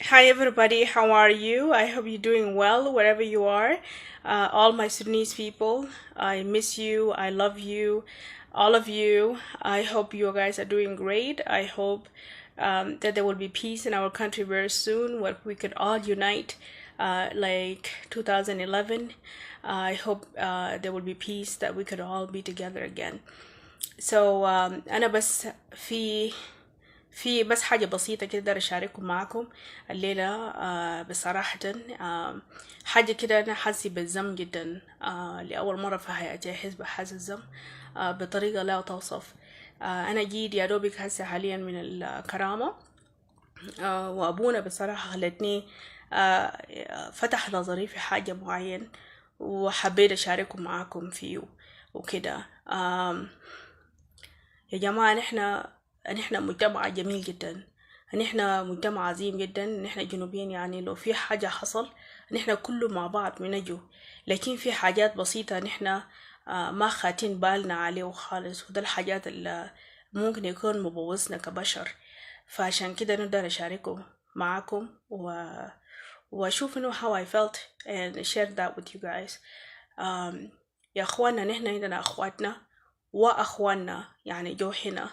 Hi everybody, how are you? I hope you're doing well wherever you are. All my Sudanese people, I miss you. I love you, all of you. I hope you guys are doing great. I hope that there will be peace in our country very soon, where we could all unite like 2011. I hope there will be peace, that we could all be together again. So أنا بس في بس حاجة بسيطة كده دايرة أشارككم معاكم الليلة. بصراحة حاجة كده أنا حاسة بالذنب جدا. لأول مرة في حياتي أحس بهذا الذنب بطريقة لا توصف. أنا جيت يا دوبك هسه حاليا من الكرامة، وأبونا بصراحة خلتني فتح نظري في حاجة معين وحبيت أشارككم معاكم فيه وكده. يا جماعة، نحن مجتمع جميل جدا، نحن مجتمع عظيم جدا، نحن جنوبيين. يعني لو في حاجة حصل نحن كله مع بعض بنجو، لكن في حاجات بسيطة نحن ما خاتين بالنا عليه خالص، وده الحاجات اللي ممكن يكون مبوظنا كبشر. فعشان كده نقدر أشاركه معاكم وأشوف إنه how I felt and share that with you guys. يا أخوانا، نحن عندنا أخواتنا وأخواننا يعني جو هنا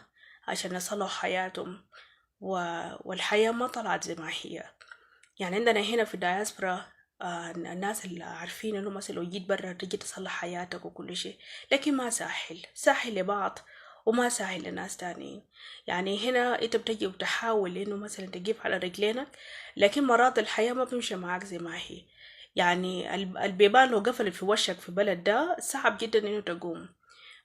عشان يصلحوا حياتهم والحياة ما طلعت زي ما هي. يعني عندنا هنا في الدياسبرا الناس اللي عارفين انه مثلا لو جيت برا تجي تصلح حياتك وكل شيء، لكن ما سهل. سهل لبعض وما سهل لناس تانيين. يعني هنا انت بتجي وتحاول انه مثلا تقيف على رجلينك، لكن مرات الحياة ما بتمشي معاك زي ما هي. يعني البيبان لو قفلت في وشك في بلد ده صعب جدا انه تقوم.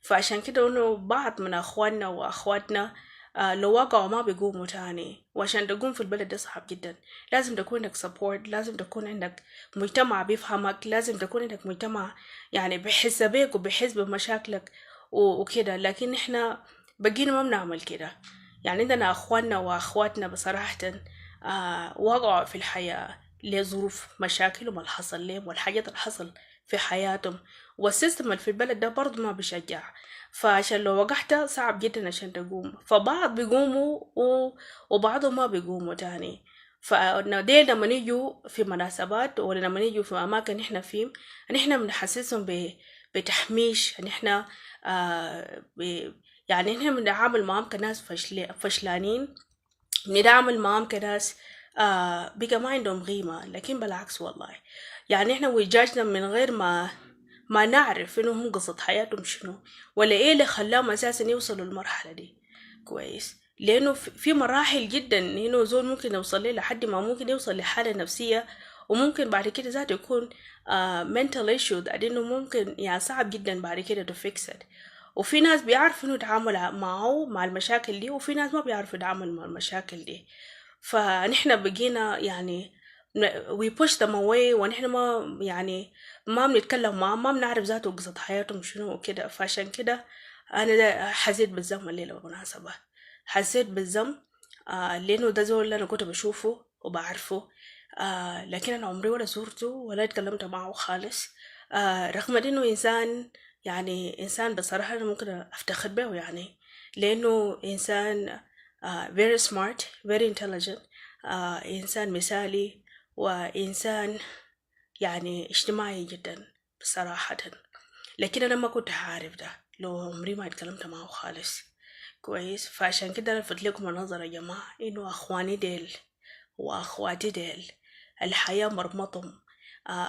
فعشان كده انه بعض من اخواننا واخواتنا لو وقعوا ما بيقوموا تاني. وعشان تقوم في البلد ده صعب جدا، لازم تكون عندك support، لازم تكون عندك مجتمع بيفهمك، لازم تكون عندك مجتمع يعني بيحس بيك وبيحس بمشاكلك وكده. لكن احنا بقينا ما بنعمل كده. يعني عندنا اخواننا واخواتنا بصراحة وقعوا في الحياة لظروف مشاكلهم اللي حصل لهم والحاجات اللي حصل في حياتهم، وال system اللي في البلد ده برضه ما بيشجع. فعشان لو وقعت صعب جدا عشان تقوم. فبعض بيقوموا وبعضهم ما بيقوموا تاني. فديل لما يجوا في مناسبات ولا لما يجوا في أماكن نحن فيه، نحن بنحسسهم بتهميش. نحن يعني نحن بنتعامل معهم كناس فشلانين، بنتعامل معهم كناس بقى ما عندهم قيمة. لكن بالعكس والله، يعني احنا we judge them من غير ما نعرف انه هم قصة حياتهم شنو ولا ايه اللي خلاهم اساسا يوصلوا للمرحلة دي. كويس، لانه في مراحل جدا انه زول ممكن يوصل له لحد ما ممكن يوصل لحالة نفسية، وممكن بعد كده ذاته يكون mental issue that انه ممكن يعني صعب جدا بعد كده to fix it. وفي ناس بيعرفوا انه يتعاملوا معه مع المشاكل دي، وفي ناس ما بيعرفوا يتعاملوا مع المشاكل دي. فنحن بقينا يعني we push them away، ونحن ما يعني ما بنتكلم معهم، ما بنعرف ذاته قصة حياتهم شنو وكده. فعشان كده أنا ده حسيت بالذنب الليلة. بالمناسبة حسيت بالذنب لأنه ده زول اللي أنا كنت بشوفه وبعرفه، لكن أنا عمري ولا زورته ولا اتكلمت معه خالص، رغم إنه إنسان يعني إنسان بصراحة أنا ممكن أفتخر به، يعني لأنه إنسان very smart، very intelligent، إنسان مثالي وإنسان يعني اجتماعي جدا بصراحة. لكن أنا ما كنت عارف ده لو عمري ما اتكلمت معه خالص. كويس، فعشان كده لفت لكم النظر يا جماعة إنه أخواني ديل وأخواتي ديل الحياة مرمطهم.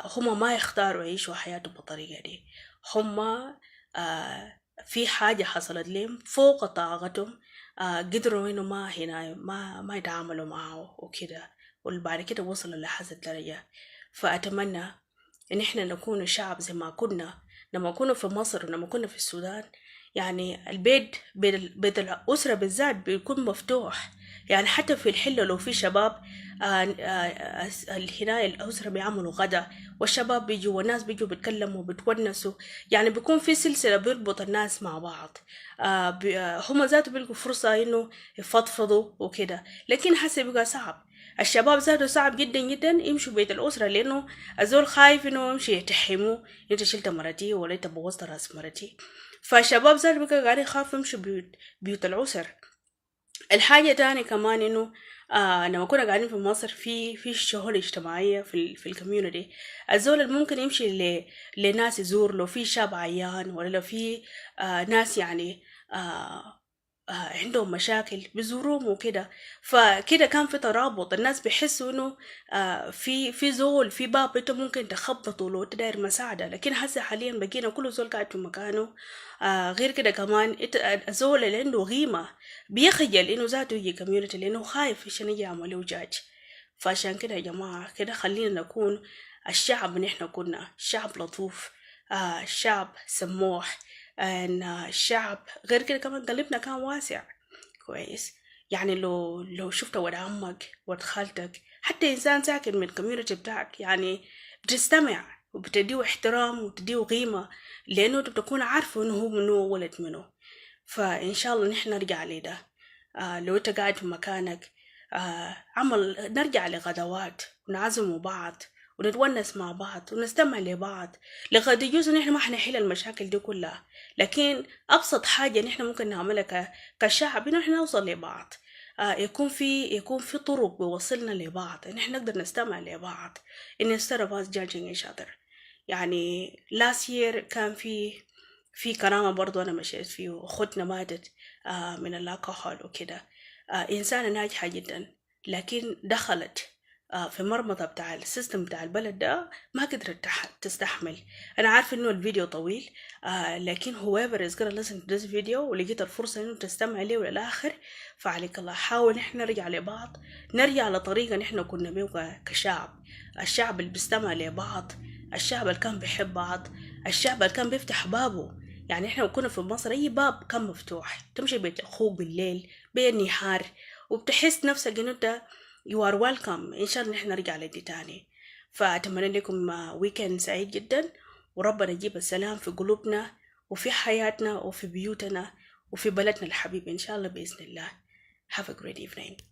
هما ما يختاروا يعيشوا حياتهم بالطريقة دي. هما في حاجة حصلت لهم فوق طاقتهم، قدروا إنه ما هنا ما يتعاملوا معه وكده، وبعد كده وصلوا لهذا الدرجة. فأتمنى إن إحنا نكون شعب زي ما كنا لما كنا في مصر ولما كنا في السودان. يعني البيت، بيت الأسرة بالذات، بيكون مفتوح. يعني حتى في الحلة لو في شباب هنا الأسرة بيعملوا غدا والشباب بيجوا والناس بيجوا بيتكلموا بيتونسوا. يعني بيكون في سلسلة بيربط الناس مع بعض. هم ذاته بيلقوا فرصة إنه يفضفضوا وكده. لكن هسه بقى صعب، الشباب ذاته صعب جدا جدا يمشوا بيت الأسرة، لأنه الزول خايف إنه يمشي يتهموه: أنت شلت مرتي ولا أنت بوظت راس مرتي. فالشباب ذاته بقى قاعدين يخافوا يمشوا بيوت الأسر. الحاجة تاني كمان إنه لما كنا قاعدين في مصر في شؤون اجتماعية في ال community، الزول اللي ممكن يمشي لناس يزور، لو في شاب عيان ولا لو في ناس يعني عندهم مشاكل بيزوروهم وكده. فكده كان في ترابط، الناس بيحسوا انه في زول في باب انت ممكن تخبطه لو انت داير مساعدة. لكن هسه حاليا بقينا كل زول قاعد في مكانه. غير كده كمان انت الزول اللي عنده قيمة بيخجل انه ذاته يجي community لانه خايف عشان يجي يعملوه judge. فعشان كده يا جماعة، كده خلينا نكون الشعب نحن كنا شعب لطوف، شعب سموح، and شعب غير كده كمان قلبنا كان واسع، كويس. يعني لو شفت ولد عمك، ولد خالتك، حتى إنسان ساكن من ال community بتاعك، يعني بتستمع وبتديه احترام وبتديه قيمة، لأنه أنت بتكون عارفه إنه هو منو، ولد منو. فإن شاء الله نحن نرجع لده. لو أنت قاعد في مكانك، عمل نرجع لغدوات ونعزموا بعض ونتونس مع بعض ونستمع لبعض. لقد يجوز ان احنا ما حنحل المشاكل دي كلها، لكن ابسط حاجة نحن ممكن نعملها كشعب انه احنا نوصل لبعض، يكون في طرق بيوصلنا لبعض، ان احنا نقدر نستمع لبعض instead of us judging each other. يعني last year كان في كرامة برضو أنا مشيت فيه، أختنا ماتت من الكحول وكده. إنسانة ناجحة جدا، لكن دخلت في مرمطة بتاع ال system بتاع البلد ده، ما قدرت تستحمل. أنا عارفة إنه الفيديو طويل، لكن whoever is gonna listen to this video ولقيت الفرصة إنه تستمع ليه للآخر، فعليك الله حاول نحن نرجع لبعض، نرجع لطريقة نحن كنا بيه كشعب، الشعب اللي بيستمع لبعض، الشعب اللي كان بيحب بعض، الشعب اللي كان بيفتح بابه. يعني احنا كنا في مصر اي باب كان مفتوح، تمشي بيت اخوك بالليل بالنهار وبتحس نفسك انه انت you are welcome. ان شاء الله نحن نرجع لدي تاني. فاتمنى لكم weekend سعيد جدا، وربنا يجيب السلام في قلوبنا وفي حياتنا وفي بيوتنا وفي بلدنا الحبيب ان شاء الله باذن الله. have a great evening.